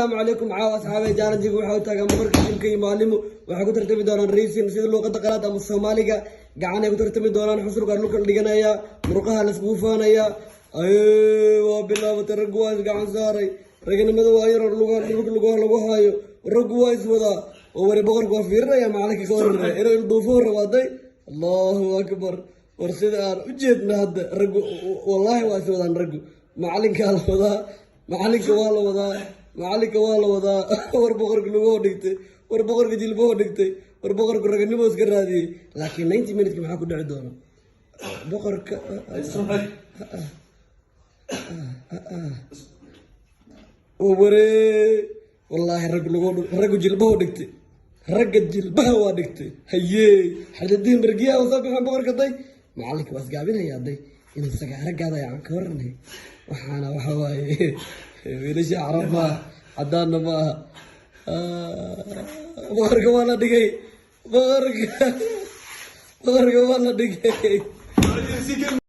Asalaamu calaykum. Caawa, asxaabay, challenge-ga waxaa u taagan boqorka gym-ka iyo maalimu. Waxay ku tartami doonaan wrestling, sida luuqada qalaad ama Soomaaliga gacanay ku tartami doonaan. Xusulka dhulka la dhiganaya, muruqaha laiskugu faanaya. Ay, waa bilaabatay. Raggu waa isgacan saaray. Raganimada waa yar lugaha dhulka lugaha lagu haayo. Raggu waa iswadaa oo wari. Boqorka waa fiirinaya macalinka, ka waranaya inuu ilduufo rabaaday. Allahu akbar! War, sida aan u jeedna hadda, raggu wallaahi waa iswadaan. Raggu macalinkaa la wadaa, macalinka waa la wadaa, macalinka waa la wadaa. War, boqorka lugahoo dhigtay. War, boqorka jilbahoo dhigtay. War, boqorka raganimo iska raadiyey, laakiin 90 minute maxaa ku dhici doona boqorka? Waree, wallaahi rag lugo, raggu jilbahoo dhigtay, ragga jilbaha waa dhigtay. Hayee, xadadiin margiyaha soo bixin boqorka. Day, macalinka waa isgaabinaya. Day, inuu sagaaragaada aan ka waranay. Waxaana waxa waaye wiilasha carab maaha, cadaanna ma aha. Boqorka waa la dhigay. Boqorka, boqorka waa la dhigay.